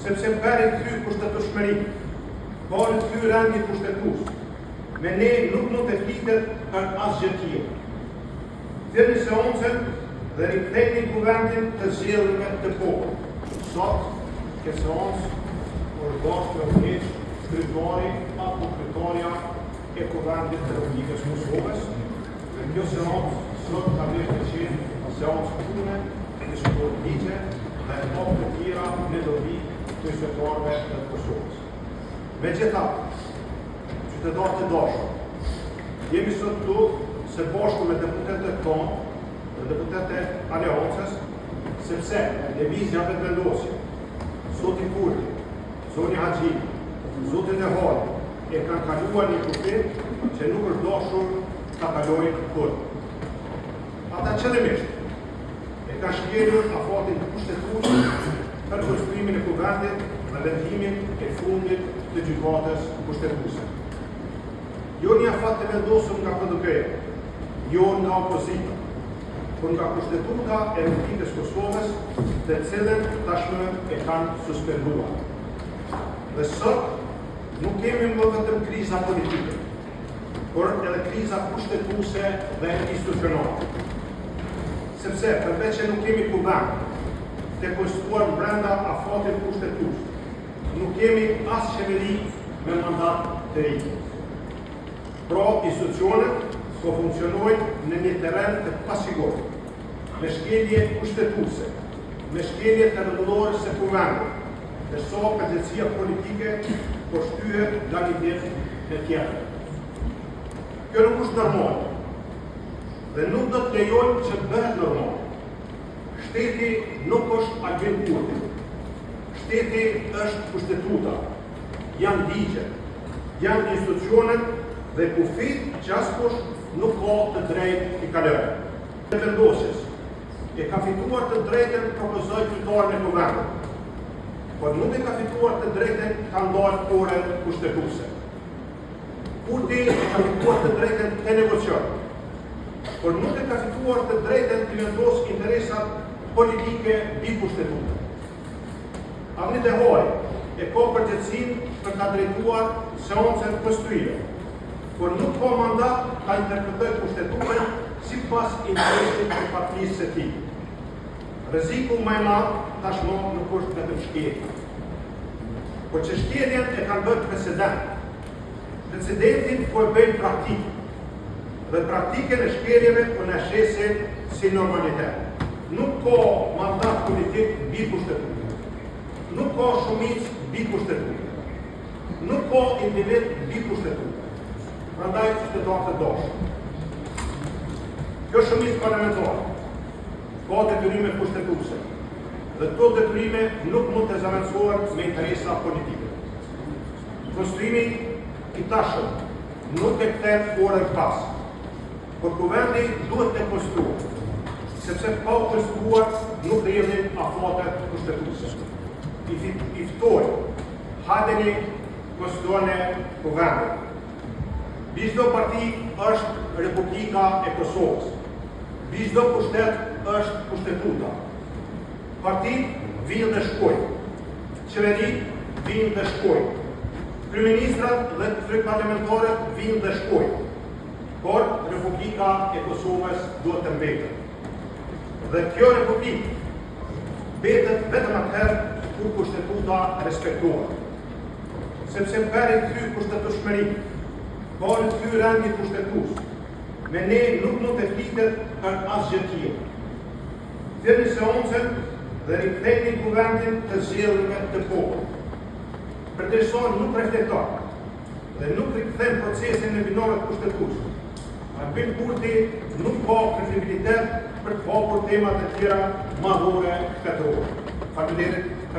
Sepse pa rikthy kushtetutshmërinë, pa rikthy rendin kushtetues, me ne nuk mund të flitet për asgjë tjetër. Thirrni seancën dhe riktheni kuvendin të zgjedhurve të popullit. Sot, këtë seancë është dashur me udhëheq kryetari apo kryetarja e Kuvendit të Republikës së Kosovës dhe kjo seancë sot ka vlerë të qenë seancë pune, të diskutohen ligje dhe akte të tjera në dobi të qytetarëve dhe të Kosovës. Megjithatë, qytetarë të dashur, jemi sot këtu së bashku me deputetët tonë dhe deputetët e Aleancës, sepse Lëvizja Vetëvendosje, zoti Kurti, zonja Haxhiu, zoti Dehari, e kanë kaluar një kufi që nuk është dashur ta kalojnë kurrë. Ata qëllimisht e kanë shkelur afatin kushtetues për konstituimin e kuvendit dhe vendimin e fundit të gjykatës kushtetuese. Jo një afat të vendosur nga PDK-ja, jo nga opozita, por nga Kushtetuta e Republikës Kosovës, të cilën tashmë e kanë suspenduar. Dhe sot nuk kemi më vetëm kriza politike, por edhe kriza kushtetuese dhe institucionale. Sepse përveç që nuk kemi kuvend të konstituar brenda afatit kushtetues, nuk kemi as qeveri me mandat të ri. Pra, institucionet po funksionojnë në një terren të pasigurt, me shkelje kushtetuese, me shkelje të rregullores së kuvendit, ndërsa përgjegjësia politike po shtyhet nga një ditë në tjetër. Kjo nuk është normale dhe nuk do të lejojmë që të bëhet normale. Shteti nuk është Albin Kurti. Shteti është kushtetuta, janë ligjet, janë institucionet dhe kufijtë që askush nuk ka të drejtë t'i kalojë. Vetëvendosjes e ka fituar të drejtën të propozojë kryetarin e Kuvendit, por nuk e ka fituar të drejtën ta ndalë orën kushtetuese. Kurti e ka fituar të drejtën të negociojë, por nuk e ka fituar të drejtën të vendosë interesat politike mbi kushtetutën. Avni Dehari e ka përgjegjësinë për ta drejtuar seancën konstituive, por nuk ka mandat ta interpretojë kushtetutën sipas interesit të partisë së tij. Rreziku më i madh tashmë nuk është vetëm shkelja, por që shkeljen e kanë bërë precedent. Precedentin po e bëjnë praktikë dhe praktikën e shkeljeve po na shesin si normalitet. Nuk ka mandat politik mbi kushtetutën. Nuk ka shumicë mbi kushtetutën. Nuk ka individ mbi kushtetutën. Prandaj qytetarë të dashur. Kjo shumicë parlamentare ka detyrime kushtetuese dhe këto detyrime nuk mund të zëvendësohen me interesa politike. Konstituimi i tashëm nuk e kthen orën pas, por kuvendi duhet të konstituohet, sepse pa u konstituuar nuk rrjedhin afatet kushtetuese. I, i ftoj, hajdeni konstituone kuvendin. Mbi çdo parti është Republika e Kosovës. Mbi çdo pushtet është kushtetuta. Partitë vijnë dhe shkojnë. Qeveritë vijnë dhe shkojnë. Kryeministrat dhe kryeparlamentarët vijnë dhe shkojnë. Por Republika e Kosovës duhet të mbetet. Dhe kjo republikë mbetet vetëm atëherë kur kushtetuta respektohet. Sepse pa rikthy kushtetutshmërinë, pa rikthy rendin kushtetues, me ne nuk mund të flitet për asgjë tjetër. Thirrni seancën dhe riktheni kuvendin të zgjedhurve të popullit. Përderisa nuk reflekton dhe nuk rikthen procesin në binarët kushtetues, Albin Kurti nuk ka kredibilitet për të hapur temat e tjera madhore shtetërore. Faleminderit.